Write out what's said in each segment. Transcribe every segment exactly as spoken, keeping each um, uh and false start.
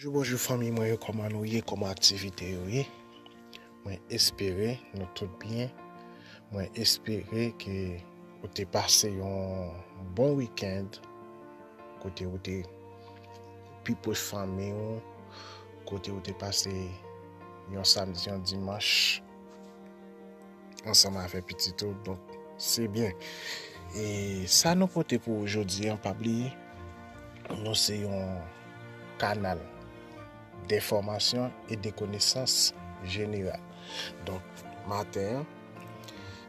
Bonjou, bonjou fanmi mwen yo, kòman nou ye, kòman aktivite yo ye? Mwen espere nou tout byen. Mwen espere ke ou te pase yon bon weekend, kote ou te pi pwòch fanmi w, kote ou te pase yon samdi, yon dimanch ansanm avèk pitit ou. Donk, se byen. E sa nou pote pou ou jodi an, pa bliye, nou se yon kanal d'information et de connaissance générale. Donk, maten an,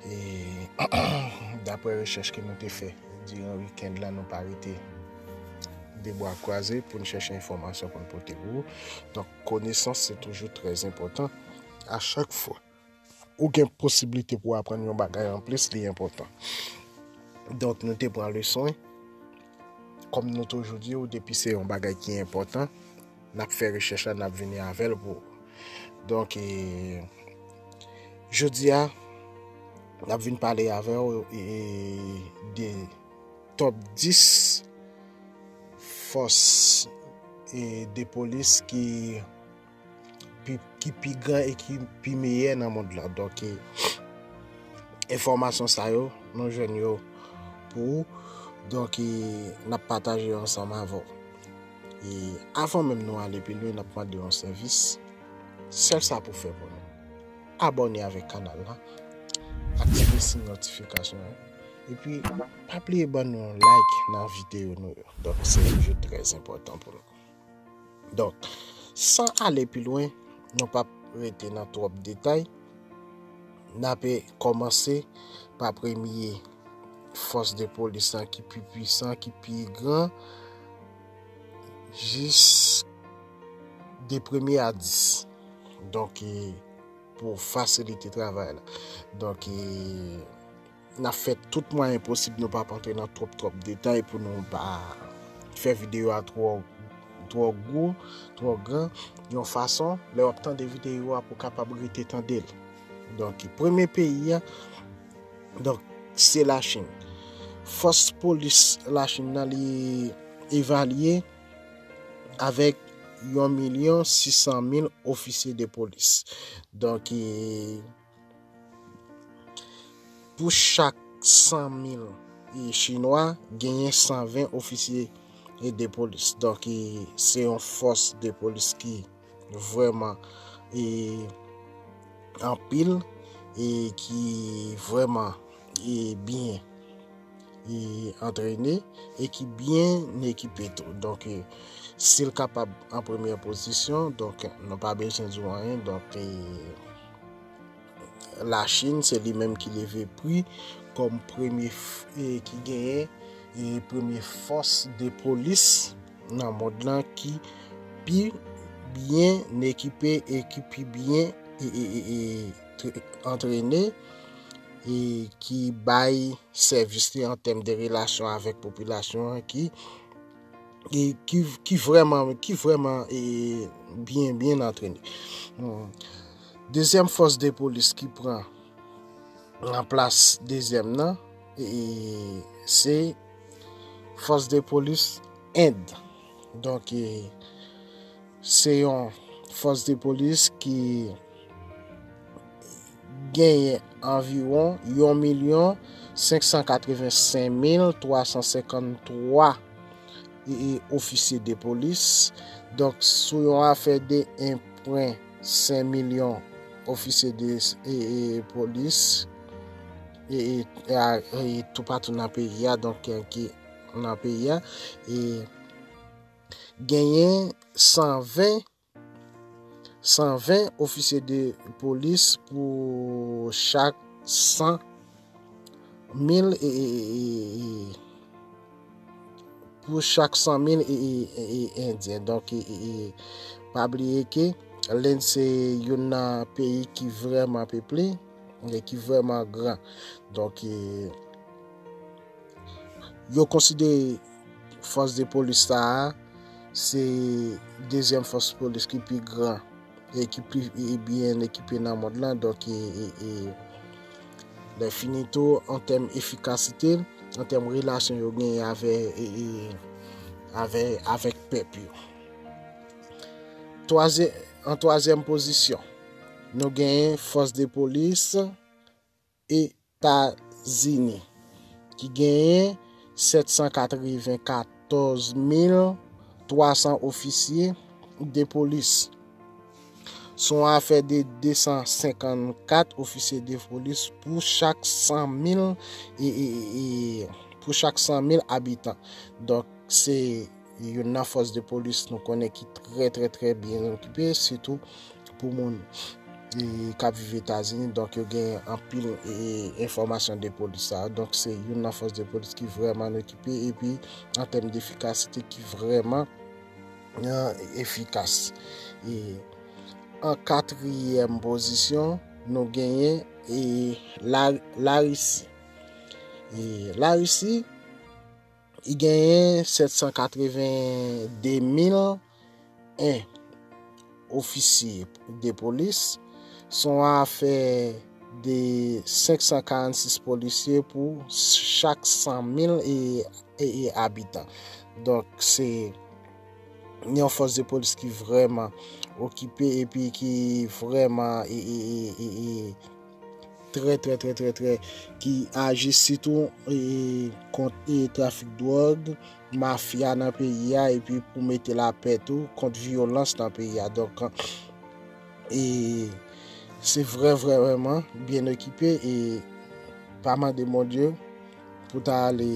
e daprè rechèch ke nou te fè diran weekend la, nou pa rete de bra kwaze pou n chèche enfòmasyon pou n pote pou ou. Donk, konesans se toujou trè enpòtan. A chak fwa ou gen posiblite pou aprann yon bagay anplis, li enpòtan. Donk, nou te pran leson. Kòm nou toujou di w, depi se yon bagay ki enpòtan, n ap fè rechèch la, n ap vini avè l pou ou. Donk, e, jodi a, n ap vin pale avè w, e, de top dis fòs, e, de polis ki pi, ki pi gran e ki pi meyè nan mond lan. Donk, e, enfòmasyon sa yo, nou jwenn yo pou ou. Donk, e, n ap pataje yo ansanm avè w. E avan menm nou ale pi lwen, n ap mande yon sèvis. Sèl sa pou fè pou nou. Abòne avèk kanal la. Aktive siy notifikasyon an. Epi, pa bliye ban nou yon like nan videyo nou yo. Donk, se toujou trè enpòtan pou nou. Donk, san ale pi lwen, nou p ap rete nan twòp detay. N ape kòmanse pa premye fòs de polis lan ki pi pwisan, ki pi gran, jis de premye a dis. Donk, e, pou fasilite travay la. Donk, e, n ap fè tout mwayen posib, nou p ap antre nan twòp, twòp detay pou nou pa fè videyo a twò, twò gwo, twò gran, yon fason, lè w ap tande videyo a pou w kapab rete tande l. Donk, premye peyi a, donk, se Lachin. Fòs polis Lachin nan, li evalye avèk yon milyon sis san mil ofisye de polis. Donk, e, pou chak san mil, e, Chinwa, genyen san ven ofisye, e, de polis. Donk, e, se yon fòs de polis ki vrèman, e, anpil, e ki vrèman, e, byen, e, antrene, e ki byen ekipe tou. Donk, e, si l kapab an premyè pozisyon, donk, nou pa bezwen di w anyen. Donk, e, Lachin, se li menm ki leve pri kòm premye f-, e, ki genyen, e, premye fòs de polis nan mond lan ki pi byen ekipe e ki pi byen, e, e, e, e, tre-, antrene, e ki bay sèvis li an tèm de relasyon avèk popilasyon an ki, e ki, ki vrèman, ki vrèman, e, byen, byen antrene. Hmm. Dezyèm fòs de polis ki pran nan plas dezyèm nan, e, se fòs de polis End. Donk, e, se yon fòs de polis ki genyen anviwon yon milyon senk san katrevensenk mil twa san senkanntwa, e, e, ofisye de polis. Donk, sou yon afè de en pwen senk milyon ofisye de, e, e, polis, e, e, e, a, e, toupatou nan peyi a, donk, e, ki nan peyi a, e genyen san ven, san ven ofisye de polis pou chak san mil, e, e, e, e, pou chak san mil, e, e, e, e, Endyen. Donk, e, e, e, pa bliye ke Lenn se youn nan peyi ki vrèman peple, e ki vrèman gran. Donk, e, yo konsidere fòs de polis sa a se dezyèm fòs polis ki pi gran e ki pi, e, byen ekipe nan mond lan. Donk, e, e, e, lè fini tou, an tèm efikasite, an tèm relasyon yo genyen avè, e, e, avè, avèk pèp yo. Twazyè- an twazyèm pozisyon, nou genyen fòs de polis Etazini ki genyen sèt san katreven katòz mil twa san ofisye de polis. Se yon afè de de san senkannkat ofisye de polis pou chak san mil e, e, e, e, pou chak san mil abitan. Donk, se youn nan fòs de polis nou konnen ki trè, trè, trè byen okipe, sitou pou moun e, k ap viv Etazini. Donk, yo gen anpil e, enfòmasyon de polis sa. Donk, se youn nan fòs de polis ki vrèman okipe, epi an tèm defikasite ki vrèman e, efikas. E, an katriyèm pozisyon, nou genyen e, la, Larisi. E, Larisi, i genyen sèt san katreven de mil en ofisye de polis. Se yon afè de senk san karannsis polisye pou chak san mil e, e, e abitan. Donk, se yon fòs de polis ki vrèman okipe epi ki vrèman e, e, e, e, e, trè, trè, trè, trè, trè, ki aji sitou e, kont e, trafik dwòg, mafya nan peyi a, epi pou mete lapè tou kont vyolans nan peyi a. Donk, e, se vrè, vrè, vrèman byen okipe e pa mande Bondye pou ta ale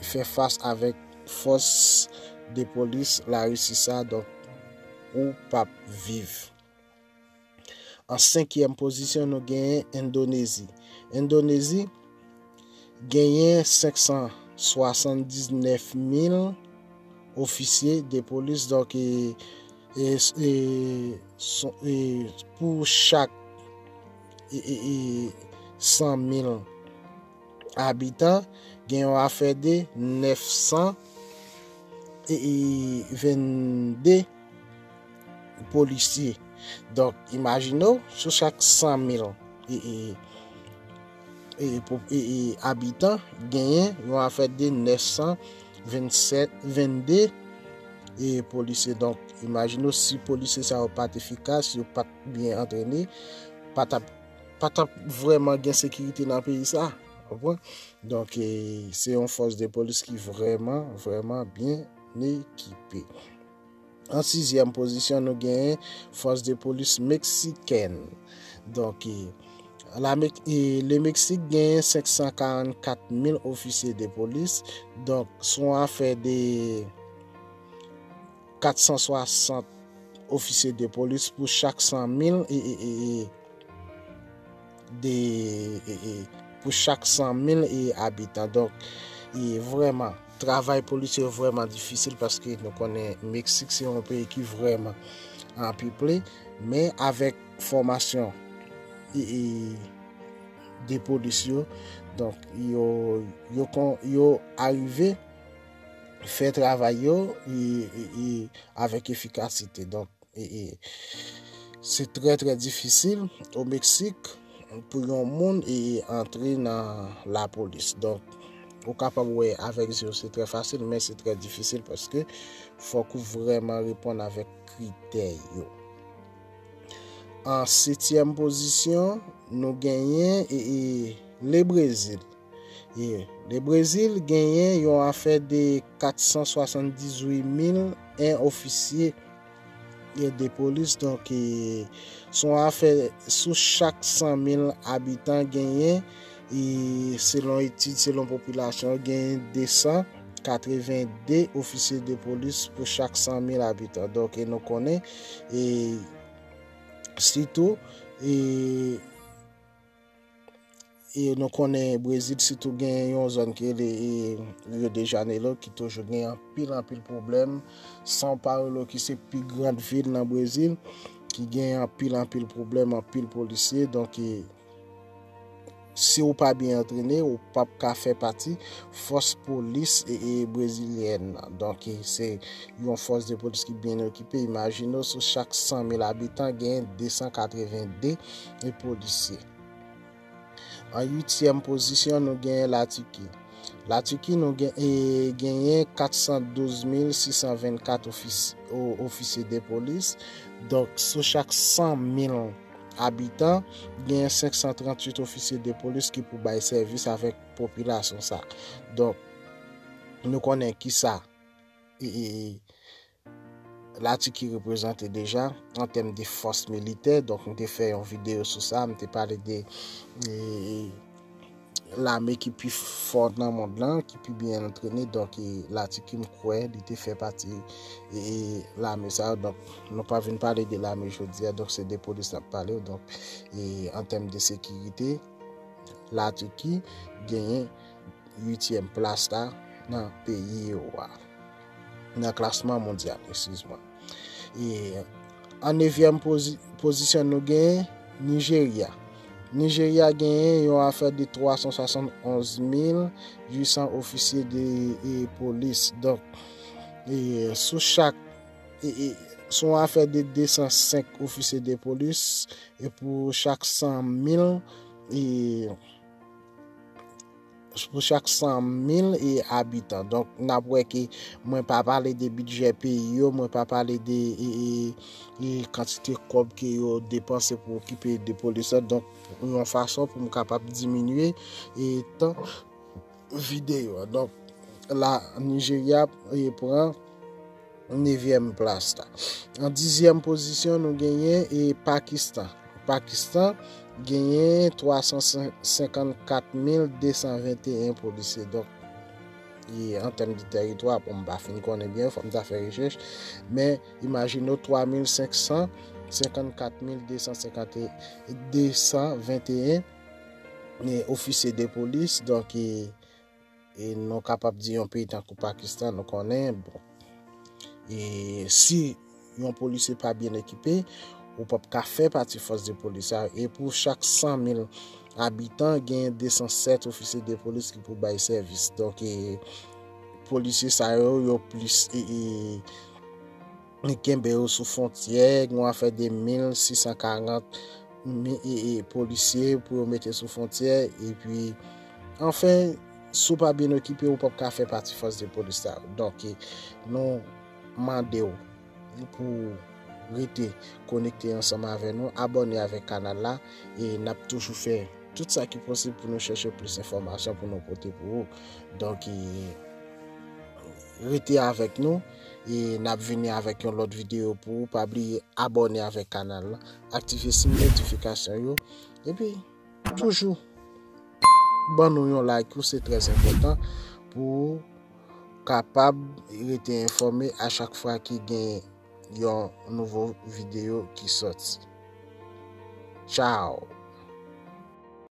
fè fas avèk fòs de polis Larisi sa, donk ou p ap viv. An senkyèm pozisyon, nou genyen Endonezi. Endonezi genyen senk san swasanndiznèf mil ofisye de polis. Donk, e, e, e, son- e, pou chak e, e, e, san mil abitan, gen yon afè de nèf san e, e, vennde polisye. Donk, imajine w, sou chak san mil e, e, e, po- e, e, abitan, genyen yon afè de nèf san vennsèt, vennde e, polisye. Donk, imajine w, si polisye sa yo pa t efikas, yo pa t byen antrene, pa t ap, pa t ap vrèman gen sekirite nan peyi sa. Konprann? Donk, e, se yon fòs de polis ki vrèman, vrèman byen ekipe. An sizyèm pozisyon, nou genyen fòs de polis meksikèn. Donk, e, la Mek- e, le Meksik genyen senk san karannkat mil ofisye de polis. Donk, se yon afè de kat san swasant ofisye de polis pou chak san mil e, e, e, e, de, e, e, pou chak san mil e, abitan. Donk, e, vrèman, travay polis yo vrèman difisil paske nou konnen Meksik se yon peyi ki vrèman anpiple, men avèk fòmasyon e, e, de polis yo, donk yo, yo, kon- yo arive fè travay yo e, e, e, avèk efikasite. Donk, e, e, se trè, trè difisil o Meksik pou yon moun e, e, antre nan lapolis. Donk, ou kapab wè avèk zye w, se trè fasil, men se trè difisil paske fòk ou vrèman reponn avèk kritè yo. An setyèm pozisyon, nou genyen e, e, le Brezil. E, le Brezil genyen yon afè de kat san swasanndizuit mil en ofisye e, de polis. Donk, e, se yon afè sou chak san mil abitan genyen, e, selon etid, selon popilasyon, genyen de san katrevende ofisye de polis pou chak san mil abitan. Donk, e nou konnen, e, sitou, e, e nou konnen Brezil sitou gen yon zòn ki rele, e, Rio de Janeiro, ki toujou gen anpil, anpil pwoblèm. São Paulo, ki se pi gran vil nan Brezil, ki gen anpil, anpil pwoblèm, anpil polisye. Donk, e, si w pa byen antrene, ou p ap ka fè pati fòs polis e, e brezilyèn nan. Donk, e, se yon fòs de polis ki byen ekipe. Imajine w, sou chak san mil abitan, gen de san katrevende e, polisye. An uityèm pozisyon, nou genyen Latiki. Latiki, nou gen, e, genyen kat san douz mil sis san vennkat ofis-, o-, ofisye de polis. Donk, sou chak san mil abitan, genyen senk san tranntuit ofisye de polis ki pou bay sèvis avèk popilasyon sa. Donk, nou konnen ki sa, e, e, e, Latiki reprezante deja an tèm de fòs militè. Donk, m te fè yon videyo sou sa, m te pale de, e, lame ki pi fò nan mond lan, ki pi byen antrene. Donk, e, Latiki, m kwè, li te fè pati, e, e, lame sa yo. Donk, nou pa vin pale de lame jodi a, donk se de polis n ap pale. Donk, e, an tèm de sekirite, Latiki genyen uityèm plas la nan peyi yo a. Nan klasman mondyal, eskize mwen. E an nevyèm pozi-, pozisyon, nou genyen Nijerya. Nijerya genyen yon afè de twa san swasann onz mil uit san ofisye de, e, polis. Donk, e, sou chak, e, e, sou yon afè de de san senk ofisye de polis, e pou chak san mil, e, pou chak san mil, e, abitan. Donk, n ap wè ke mwen pa pale de bidjè peyi yo, mwen pa pale de, e, e, e, kantite kòb ke yo depanse pou okipe de polis la. Donk, yon fason pou m kapab diminye, e, tan videyo a. Donk, la, Nijerya, e, pran nevyèm plas la. An dizyèm pozisyon, nou genyen, e, Pakistan. Pakistan genyen twa san senkannkat mil de san venteyen polisye. Donk, e, an tèm de tèritwa, bon, m pa fin konnen byen, fò m ta fè rechèch, men imajine w, twa mil senk san senkannkat mil de san senkante, de san venteyen, e, ofisye de polis. Donk, e, e nou kapab di yon peyi tankou Pakistan, nou konnen, bon, e si yon polisye pa byen ekipe, ou p ap ka fè pati fòs de polis la. E pou chak san mil abitan, gen de san sèt ofisye de polis ki pou bay sèvis. Donk, e, polisye sa yo, yo plis, e, e, kenbe yo sou fwontyè, gen yon afè de mil sis san karant mi-, e, e, polisye pou yo mete sou fwontyè, epi, anfen, si w pa byen okipe, ou p ap ka fè pati fòs de polis la. Donk, e, nou mande w pou rete konekte ansanm avè nou, abòne avèk kanal la, e n ap toujou fè tout sa ki posib pou nou chèche plis enfòmasyon pou nou pote pou ou. Donk, e, rete avèk nou, e n ap vini avèk yon lòt videyo pou ou. Pa bliye abòne avèk kanal la, aktive siy notifikasyon yo, epi toujou ban nou yon like ou, se trè enpòtan pou ou kapab rete enfòme a chak fwa ki gen yon nouvo videyo ki sòti. Tchao!